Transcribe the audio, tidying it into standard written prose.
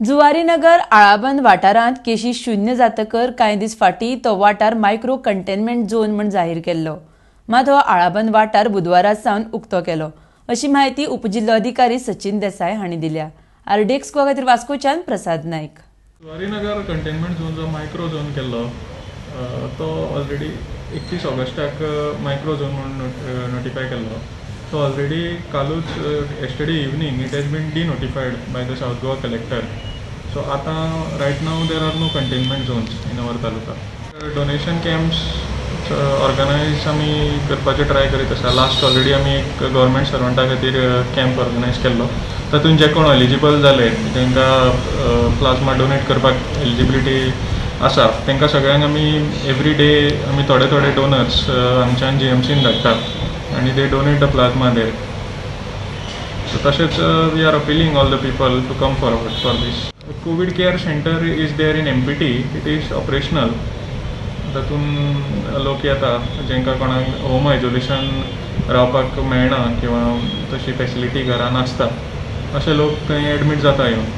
जुवारीनगर आळाबंद वाठारांत केशी शून्य जातकर कांय दीस फाटीं तो वाठार मायक्रो कंटेनमेंट झोन म्हूण जाहीर केल्लो. मात हो आळाबंद वाठार बुधवारा सावन उक्तो केलो, अशी म्हायती उपजिल्लोधिकारी सचिन देसाय हांणी दिल्या. आरडीएक्स गोवा खातीर वास्कोच्यान प्रसाद नायक. जुवारीनगर कंटेनमेंट झोन जो मायक्रो झोन केल्लो, तो ऑलरेडी 31 ऑगस्टाक मायक्रो झोन म्हणून नोटिफाय केल्लो. तो ऑलरेडी कालूच, yesterday evening, it has been denotified by the South Goa collector. So आतां right now there are no containment zones in our taluka. Donation camps organize आमी करपाचे ट्राय करीत आसा. लास्ट ऑलरेडी आमी एक गव्हर्मेंट सर्वंटा खातीर कॅम्प ऑर्गनायज केल्लो. तातूंत जे कोण एलिजिबल जाले, तांकां प्लाझ्मा डोनेट करपाक एलिजिबिलिटी आसा, तांकां सगळ्यांक आमी एवरी डे आमी थोडे थोडे डोनर्स हांगच्यान जीएमसीन धाडटा आनी they donate the plasma there. So तशेंच we are appealing all the people to come forward for this. Covid care center is there in MPT, it is operational. तातूंत लोक येता, जांकां कोणाक होम आयजोलेशन रावपाक मेळना किंवा तशी फेसिलिटी घरा नासता, अशे लोक थंय एडमीट जाता येवन.